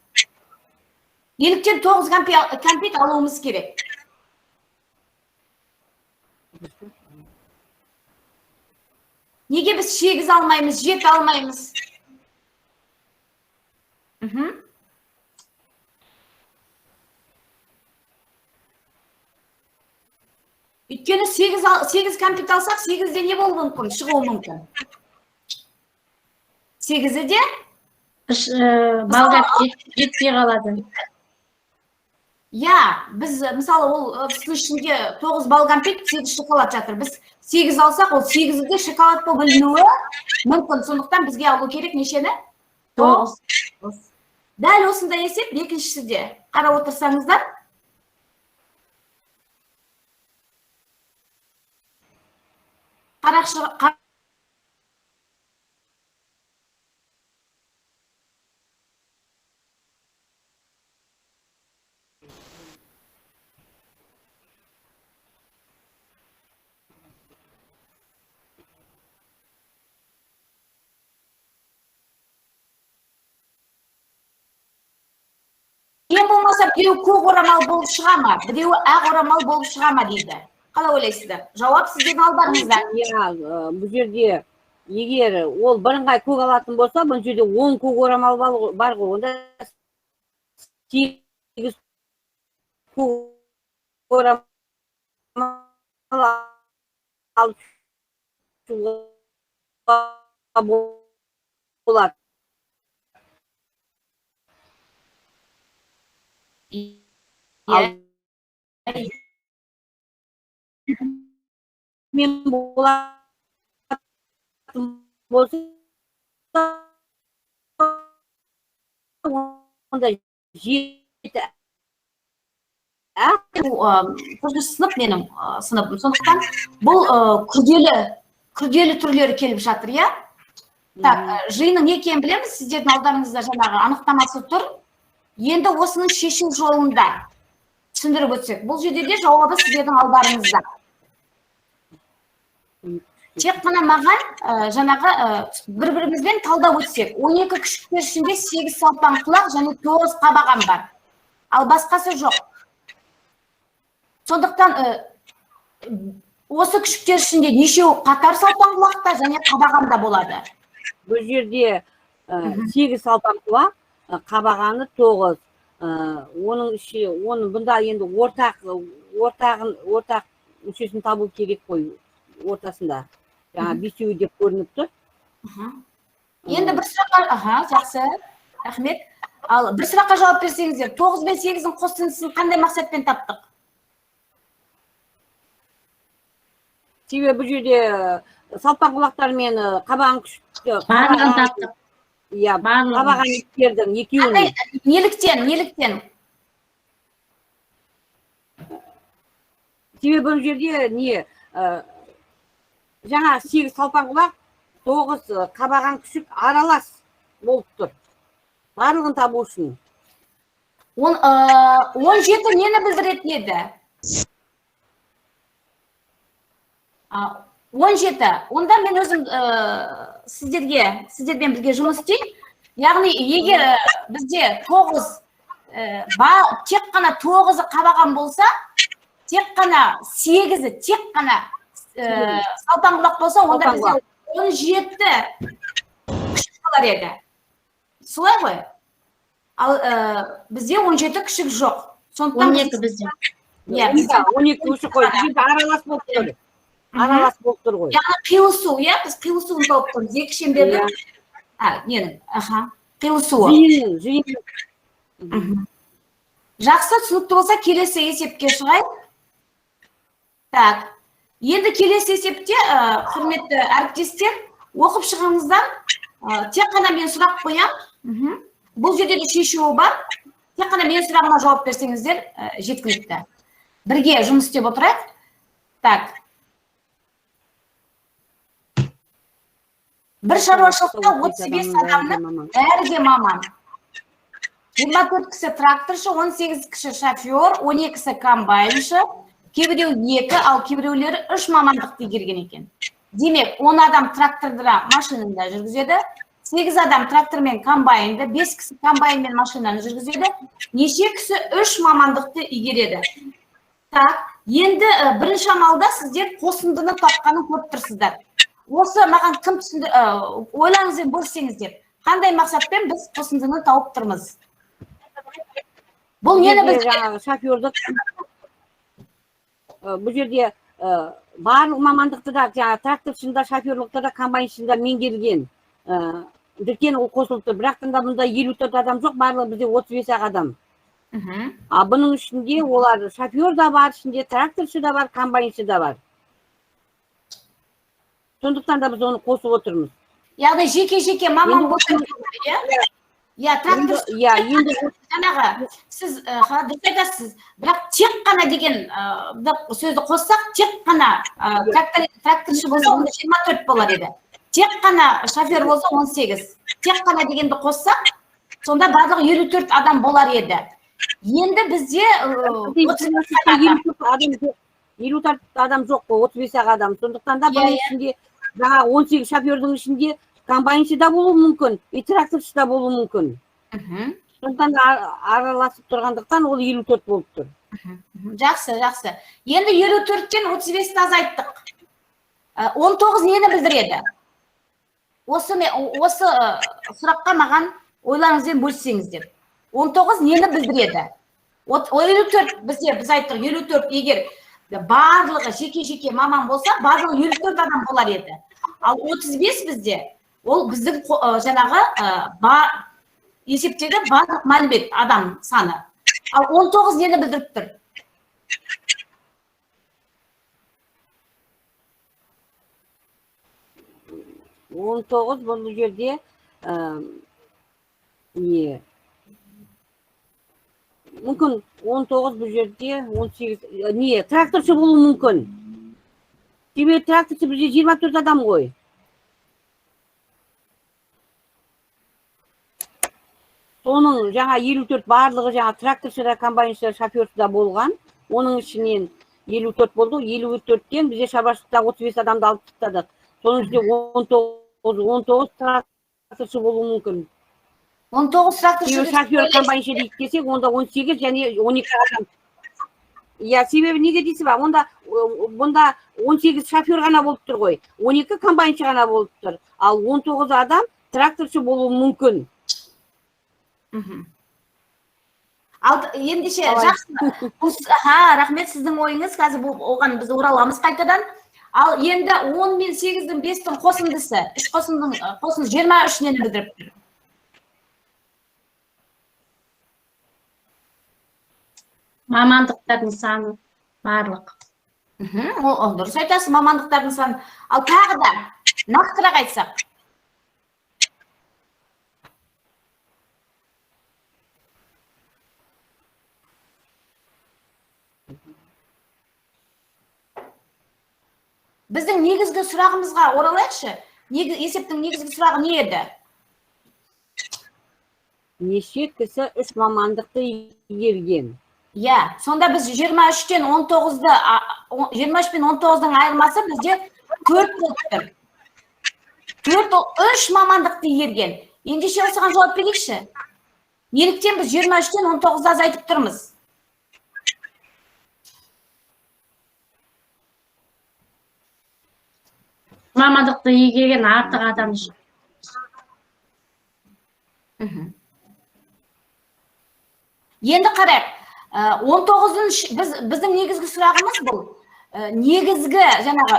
Неліктен 9 кәмпит алуымыз керек? Неге біз 8 алмаймыз, 7 алмаймыз? Өйткені 8 кәмпит алсақ, 8-де не болуы мүмкін? Шығуы мүмкін. 8-і де? Балға жетпей қалады. Иә, біз, мысалы, ол ыдыстың ішінде 9 бал кәмпит, 8 шоколад жатыр. Біз 8 алсақ, ол 8-і де шоколад болып ілінуі мүмкін. Сондықтан бізге алу керек нешені? 9. Дәл осындай есеп екіншісі де. Қарап отырсаңыздар. Ең болмаса біреуі көк орамал болып шыға ма, біреуі ақ орамал болып шыға ма дейді. Қалай ойлайсыздар? Жауап сіздердің алдарыңызда. Иә, бұл жерде егер ол бірыңғай көк алатын болса, бұл жерде 10 көк орамал бар ғой, онда 8 көк орамал алып шығуға болады. Ал мен болатын болса, онда 7 ақ. Бұл төртінші сынып менің сыныбым. Сондықтан бұл күрделі түрлері келіп жатыр, иә? Так, жиынның не екенін білеміз, сіздердің алдарыңызда жаңағы анықтамасы тұр. Енді осының шешу жолында түсіндіріп өтсек, бұл жерде де жауабы сіздердің алдарыңызда. Тек қана маған жаңағы бір-бірімізбен талдап өтсек, 12 күшіктер ішінде 8 салпаң құлақ және 9 қабаған бар. Ал басқасы жоқ. Сондықтан осы күшіктер ішінде нешеуі қатар салпаң құлақта және қабағанда болады? Бұл жерде 8 салпаң құлақ, қабағаны 9. Оның іші, оның бұнда енді ортақ мүшесін табу керек қой ортасында. Жаңа бесеуі деп көрініп тұр. Енді бір сұраққа, аха, жақсы, рахмет. Ал бір сұраққа жауап берсеңіздер, 9 бен 8-дің қосындысын қандай мақсатпен таптық? Себебі бұл жерде салпаң құлақтар мен қабаған күшікті, Барлығын таптық. Иә, Барлығын. қабаған иттердің екеуін. Қандай, неліктен? Себебі бұл жерде не, жаңа 8 салпаң құлақ, 9 қабаған күшік аралас болып тұр. Барлығын табу үшін. 17 нені білдіретін еді? 17. Онда мен өзім сіздермен бірге жұмыс істеймін. Яғни егер бізде 9 тек қана 9-ы қабаған болса, тек қана 8-і, тек қана салпаң құлақ болса, онда Салпаң бізде құлақ. 17 күшік болар еді. Солай ғой? Ал бізде 17 күшік жоқ. Сондықтан 12 бізде. Иә, 12 күшік қой. Бізде аралас болып тұр. Аралас болып тұр ғой. Яғни қиылысу, иә, біз қиылысуын тауып тұрмыз. Екі шеңбердің, ненің, қиылысуы. Жиын. Жақсы, түсінікті болса, келесі есепке шығайық. Так, енді келесі есепте, құрметті әріптестер, оқып шығыңыздар. Тек қана мен сұрақ қоям. Бұл жерде де шешуі бар. Тек қана менің сұрағыма жауап берсеңіздер, жеткілікті. Бірге жұмыс істеп отырайық. Так. Бір шаруашылықта 35 адамның бәрі де маман. 24 кісі тракторшы, 18 кісі шофер, 12-сі комбайншы, кейбіреу 2, ал кейбіреулері 3 мамандықты игерген екен. Демек, 10 адам тракторды машинада жүргізеді, 8 адам трактор мен комбайнды, 5 кісі комбайн мен машинаны жүргізеді, неше кісі 3 мамандықты игереді. Так, енді бірінші амалда сіздер қосындыны тапқанын көріп тұрсыздар. Осы маған кім түсінді, ойларыңызбен бөліссеңіздер. Қандай мақсатпен біз қосындыны тауып тұрмыз? Бұл нені біз жаңағы шофердік, бұл жерде барлық мамандықты да, жаңағы тракторшыны да, шоферлікті да, комбайншыны да меңгерген. Дүкен ол қосылып тұр. Бірақ та бұнда 54 адам жоқ, барлығы бізде 35 ақ адам. А бұның ішінде олар шофер да бар, ішінде тракторшы да бар, комбайншы да бар. Сондықтан да біз оны қосып отырмыз. Яғни жеке-жеке маман болса, иә? Иә, тракторшы. Иә, енді жаңағы сіз дұрыс айтасыз, бірақ тек қана деген сөзді қоссақ, тек қана тракторшы болса, онда 24 болар еді. Тек қана шофер болса 18. Тек қана дегенді қоссақ, сонда барлығы 54 адам болар еді. Енді бізде 54 адам жоқ қой, 35 ақ адам. Сондықтан да бұның ішінде жаңағы 18 шофердің ішінде комбайншы да болуы мүмкін, и тракторшы да болуы мүмкін. Сондықтан да араласып тұрғандықтан ол 54 болып тұр. Жақсы, жақсы. Енді 54-тен 35-ті азайттық. 19 нені білдіреді? Осы сұраққа маған ойларыңызбен бөліссеңіздер. 19 нені білдіреді? 54 бізде, біз айттық, 54 егер барлығы жеке-жеке маман болса, барлығы 54 адам болар еді. Ал 35 бізде, ол біздің жаңағы есептегі барлық мәлімет адам саны. Ал 19 нені білдіріп тұр? 19 бұл жерде, не? Мүмкін 19 бұл жерде 18, не, тракторшы болуы мүмкін. Себебі тракторшы бізде 24 адам ғой. Соның жаңа 54 барлығы жаңа тракторшы да, комбайншы да, шофершы да болған. Оның ішінен 54 болды. 54-тен бізде шаруашылықта 35 адамды алып тастадық. Соның ішінде 19 тракторшы болуы мүмкін. 19 тракторшы Себебі шофер, комбайншы дейді десек, онда 18 және 12 адам. Иә, себебі неге дейсіз ба? Онда, бұнда 18 шофер ғана болып тұр ғой. 12 комбайншы ғана болып тұр. Ал 19 адам тракторшы болуы мүмкін. Ал ендеше жақсы. Рахмет, сіздің ойыңыз. Қазір оған біз ораламыз қайтадан. Ал енді 10 мен 8-дің 5-тің қосындысы, 3 қосындының қосындысы 23 нені білдіріп тұр? Мамандықтардың саны барлық. Ол дұрыс айтасыз, мамандықтардың саны. Ал тағы да нақтырақ айтсақ. Біздің негізгі сұрағымызға оралайықшы. Есептің негізгі сұрағы не еді? Неше кісі 3 мамандықты игерген? Иә, сонда біз 23-тен 19-ды, 23 пен 19-дың айырмасы бізде 4 болып тұр. 4 ол 3 мамандықты игерген. Ендеше осыған жауап берейікші. Неліктен біз 23-тен 19-ды азайтып тұрмыз? Мамандықты игерген артық адам. Енді қарайық. 19-ыншы біздің негізгі сұрағымыз бұл. Негізгі жаңағы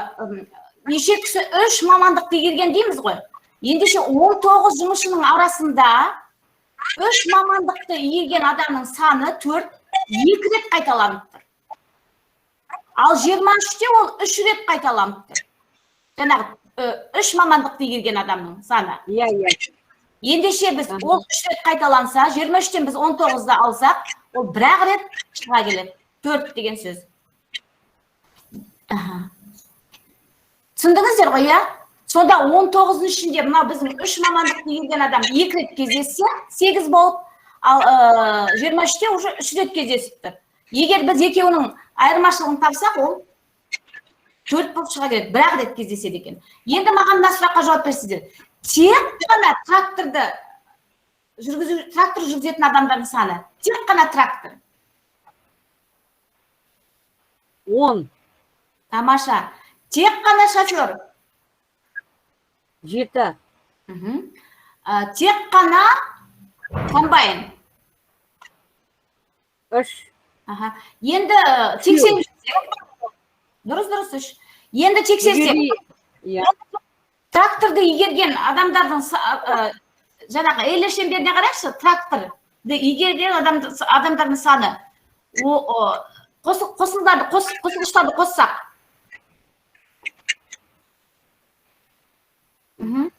неше кісі 3 мамандықты игерген дейміз ғой. Ендеше 19 жұмысшының арасында 3 мамандықты игерген адамның саны 4, 2 рет қайталанып тұр. Ал 23-те ол 3 рет қайталанып тұр. Жаңағы 3 мамандықты игерген адамның саны. Иә, иә. Ендеше біз ол 3 рет қайталанса, 23-тен біз 19-ды алсақ, ол бір-ақ рет шыға келеді. 4 деген сөз. Түсіндіңіздер ғой, иә? Сонда 19-ның ішінде мынау біздің 3 мамандықты игерген адам 2 рет кездессе, 8 болып, ал 23-те уже 3 рет кездесіп тұр. Егер біз екеуінің айырмашылығын тапсақ, ол 4 болып шыға келеді, бір-ақ рет кездеседі екен. Енді маған мына сұраққа жауап берсіздер. Тек қана тракторды жүргізу, трактор жүргізетін адамдардың саны. Тек қана трактор. 10. Тамаша. Тек қана шофер. 7. Тек қана комбайн. 3. Енді тексерсек. Дұрыс, дұрыс, 3. Енді тексерсек. Иә. Тракторды игерген адамдардың жаңағы элі шеңберіне қарайықшы, тракторды игерген адамдардың саны. Қосылғыштарды қоссақ.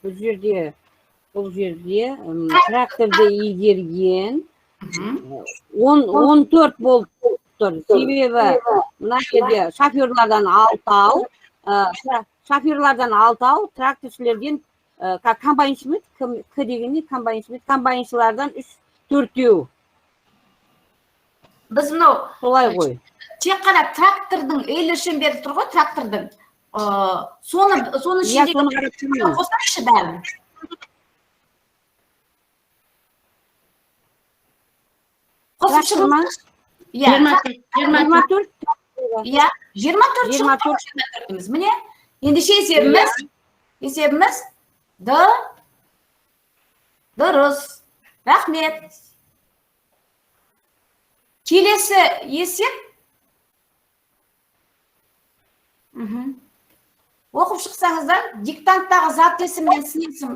Бұл жерде тракторды игерген 14 болып тұр. Себебі мына жерде шоферлардан 6, шоферлардан 6, тракторшылерден, комбайншы ма еді? Кім, К деген не? Комбайншы ма еді? Комбайншылардан 3, 4. Біз мынау Солай ғой. Тек қана трактордың элі шеңбері тұр ғой, трактордың. Соны Иә, ішіндегі соны қарап тұрмын. қосайықшы бәрін. Қосып Трактор ма? шығыңызшы. Иә, Жиырма төрт, 24. Иә, 24 Жиырма шығып төрт. жиырма төртіміз. Міне, ендеше есебіміз дұрыс. Рахмет. Келесі есеп. Оқып шықсаңыздар, диктанттағы зат есім мен сын есім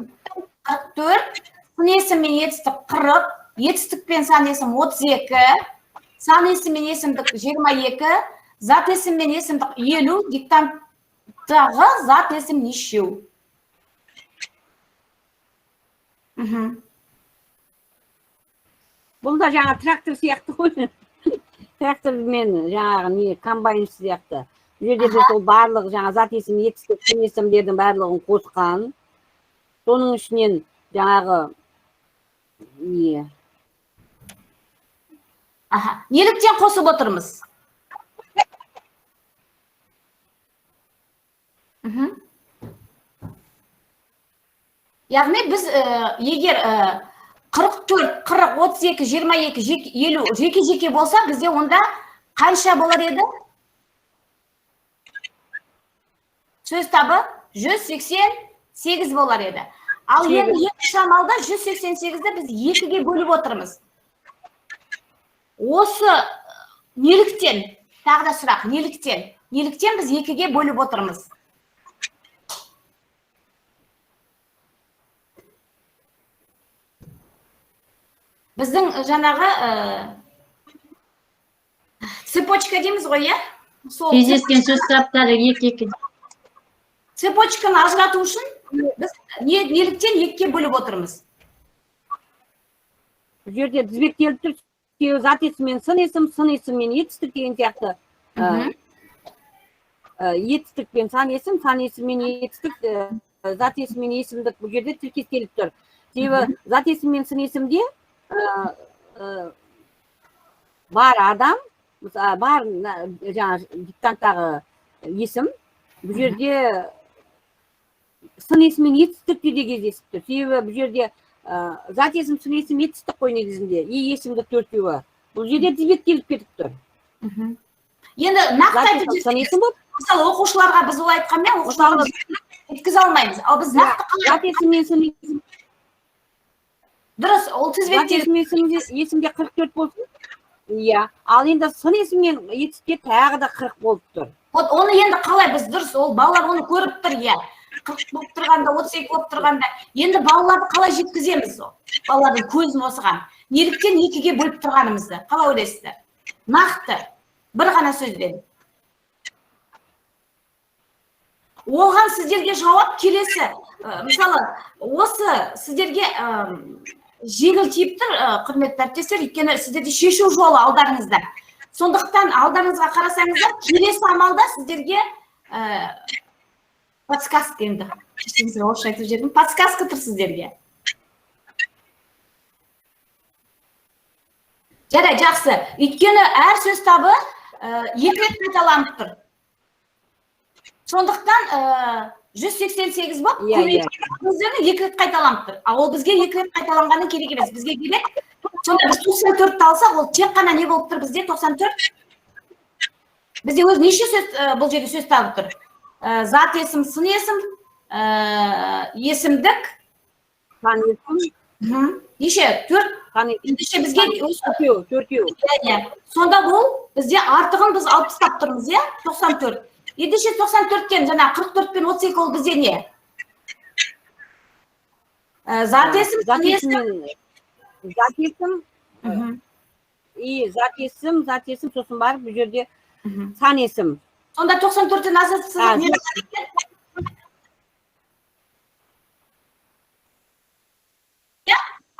44, сын есім мен етістік 40, етістік пен сан есім 32, сан есім мен есімдік 22, зат есім мен есімдік 50, диктанттағы зат есім нешеу? Бұл да жаңа трактор сияқты ғой. Трактор мен жаңағы не, комбайн сияқты. Бұл жерде біз ол барлық жаңа зат есім, етістік, сын есімдердің барлығын қосқан. Соның ішінен жаңағы не? Неліктен қосып отырмыз? Яғни біз егер 44, 40, 32, 22, 50 жеке-жеке болса, бізде онда қанша болар еді? Сөз табы 188 болар еді. Ал енді екі шамалда 188-ді біз екіге бөліп отырмыз. Осы неліктен, тағы да сұрақ, неліктен? Неліктен біз екіге бөліп отырмыз? Біздің жаңағы цепочка дейміз ғой, иә? Сол Кездескен сөз таптары екі-екі. Цепочканы ажырату үшін біз неліктен екіге бөліп отырмыз? Бұл жерде тізбектеліп тұр, себебі зат есім мен сын есім, сын есім мен етістік деген сияқты. Етістік пен сан есім, сан есім мен етістік, зат есім мен есімдік бұл жерде тіркестеліп тұр. Себебі зат есім мен сын есімде бар адам, мысалы, бар жаңа диктанттағы есім, бұл жерде сын есім мен етістікте де кездесіп тұр. Себебі бұл жерде зат есім, сын есім, етістік қой негізінде, и есімдік төртеуі. Бұл жерде тізбектеліп кетіп тұр. Енді нақты Зат айтып есім, сын жіберсек, есім болып мысалы, оқушыларға біз олай айтқанмен, оқушыларға Мысалы, Жеткізе алмаймыз. Ал біз нақты қалай? Зат есім мен сын есім. Дұрыс, ол Зат тізбектер. есім мен сын есімде 44 болсын. Иә. Ал енді сын есіммен етістікте тағы да 40 болып тұр. Вот оны енді қалай біз дұрыс, ол балалар оны көріп тұр, иә. 40 болып тұрғанда, 32 болып тұрғанда, енді балаларды қалай жеткіземіз ол? Балалардың көзін осыған. Неліктен екіге бөліп тұрғанымызды қалай ойлайсыздар? Нақты бір ғана сөзбен. Оған сіздерге жауап келесі. Мысалы, осы сіздерге жеңіл тиіп тұр, құрметті әріптестер, өйткені сіздерде шешу жолы алдарыңызда. Сондықтан алдарыңызға қарасаңыздар, келесі амалда сіздерге подсказка енді. Кешіріңіздер, орысша айтып жібердім. Подсказка тұр сіздерге. Жарай, жақсы. Өйткені әр сөз табы екі рет қайталанып тұр. Сондықтан 188 болып, көмекші екі рет қайталанып тұр. Ал ол бізге екі рет қайталанғаны керек емес. Бізге керек. Сонда біз 94-ті алсақ, ол тек қана не болып тұр бізде? 94. Бізде өзі неше сөз, бұл жерде сөз табы тұр? Зат есім, сын есім, есімдік. Сан есім. Неше? 4. Сан есім. Ендеше бізге Төртеу, төртеу. Иә. Сонда бұл бізде артығын біз алып тастап тұрмыз, иә? 94. Ендеше 94-тен жаңа 44 пен 32 ол бізде не? Зат есім, Зат сын есім. есіммен, зат есім, и зат есім, зат есім, сосын барып бұл жерде сан есім. Сонда 94-тен азайтсаңыз не қалады екен? Иә,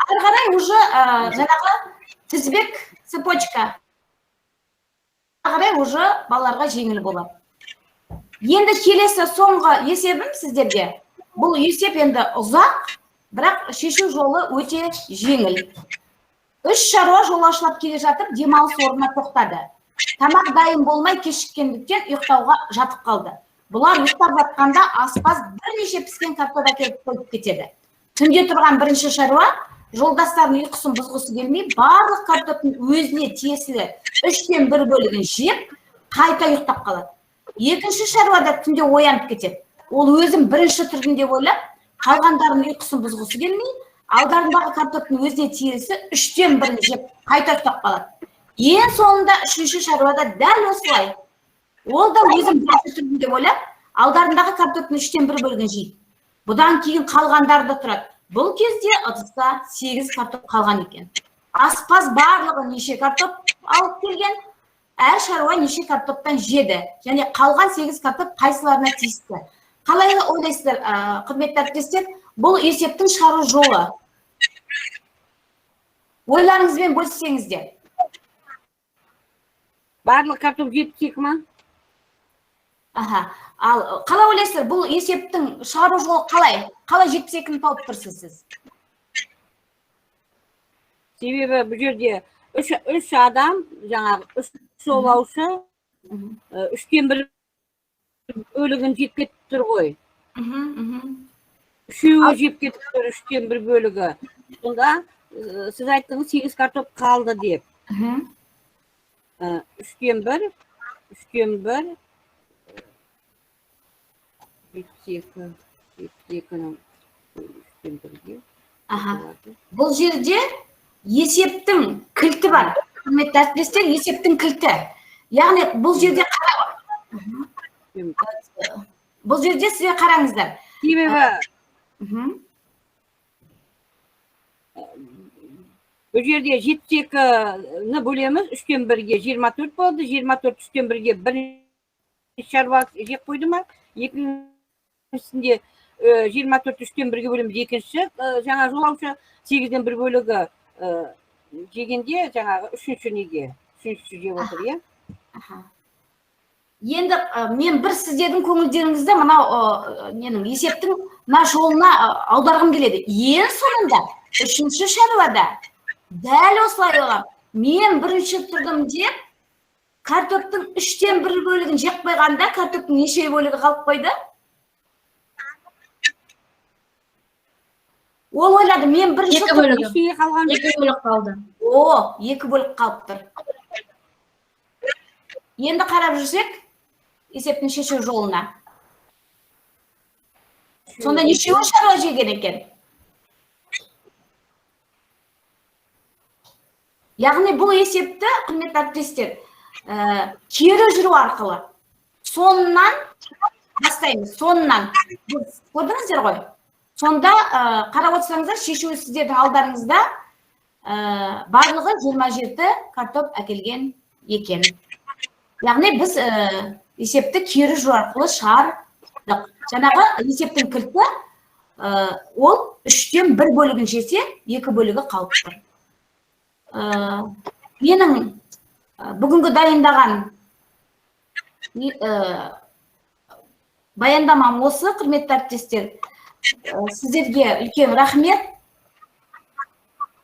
ары қарай уже жаңағы тізбек, цепочка. Ары қарай уже балаларға жеңіл болады. Енді келесі соңғы есебім сіздерге. Бұл есеп енді ұзақ, бірақ шешу жолы өте жеңіл. 3 шаруа жолаушылап келе жатып демалыс орнына тоқтады. Тамақ дайын болмай кешіккендіктен ұйықтауға жатып қалды. Бұлар ұйықтап жатқанда аспаз бірнеше піскен картоп әкеліп қойып кетеді. Түнде тұрған бірінші шаруа жолдастарының ұйқысын бұзғысы келмей, барлық картоптың өзіне тиесілі 1/3 бөлігін жеп, қайта ұйықтап қалады. Екінші шаруа да түнде оянып кетеді. Ол өзін бірінші тұрдым деп ойлап, қалғандарының ұйқысын бұзғысы келмей, алдарындағы картоптың өзіне тиесілі 1/3 жеп, қайта ұйықтап қалады. Ең соңында үшінші шаруа да дәл осылай. Ол да өзін бірінші тұрдым деп ойлап, алдарындағы картоптың 1/3 бөлігін жейді. Бұдан кейін қалғандары да тұрады. Бұл кезде ыдыста 8 картоп қалған екен. Аспаз барлығы неше картоп алып келген, әр шаруа неше картоптан жеді. Және қалған 8 картоп қайсыларына тиісті. Қалай ойлайсыздар, құрметті әріптестер, бұл есептің шығару жолы? Ойларыңызбен бөліссеңіздер. Барлық картоп 72 ма? Аха. Ал қалай ойлайсыздар, бұл есептің шығару жолы қалай? Қалай 72-ні тауып тұрсыз сіз? Себебі бұл жерде үш адам, жаңағы үш жолаушы, 1/3 бөлігін жеп кетіп тұр ғой. Үшеуі жеп кетіп тұр, 1/3 бөлігі. Сонда сіз айттыңыз 8 картоп қалды деп. 1/3, 1/3, 72, 72-нің 1/3-ге. Аха. Бұл жерде есептің кілті бар. Құрметті әріптестер, есептің кілті. Яғни бұл жерде бұл жерде сіздер қараңыздар. Себебі бұл жерде 72-ні бөлеміз, 1/3-ге 24 болды, 24 1/3-ге бірінші шаруа жеп қойды ма? Екіншісінде 24 1/3-ге бөлеміз, екінші жаңа жолаушы 1/8 бөлігі жегенде жаңағы үшінші неге? Үшінші жеп отыр, иә? Аха. Енді мен бір сіздердің көңілдеріңізді мынау ненің есептің мына жолына аударғым келеді. Ең соңында үшінші шаруада дәл осылай оған мен бірінші тұрдым деп картоптың 1/3 бөлігін жеп қойғанда картоптың неше бөлігі қалып қойды? Ол ойлады, мен бірінші Екі тұрдым. бөлігі. Ештеңе қалған жоқ. Екі бөлік қалды. О, екі бөлік қалып тұр. Енді қарап жүрсек, есептің шешу жолына. Сонда нешеуі шаруа жеген екен? Яғни бұл есепті, құрметті әріптестер, кері жүру арқылы соңынан бастаймыз, соңынан. Біз көрдіңіздер ғой? Сонда қарап отырсаңыздар, шешуі сіздердің алдарыңызда, барлығы 27 картоп әкелген екен. Яғни біз есепті кері жүру арқылы шығардық. Жаңағы есептің кілті, ол 1/3 бөлігін жесе, 2 бөлігі қалып тұр. Менің бүгінгі дайындаған баяндамам осы, құрметті әріптестер. Сіздерге үлкен рахмет.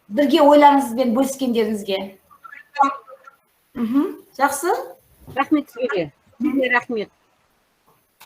Бірге ойларыңызбен бөліскендеріңізге. Жақсы. Рахмет сізге. Сізге рахмет.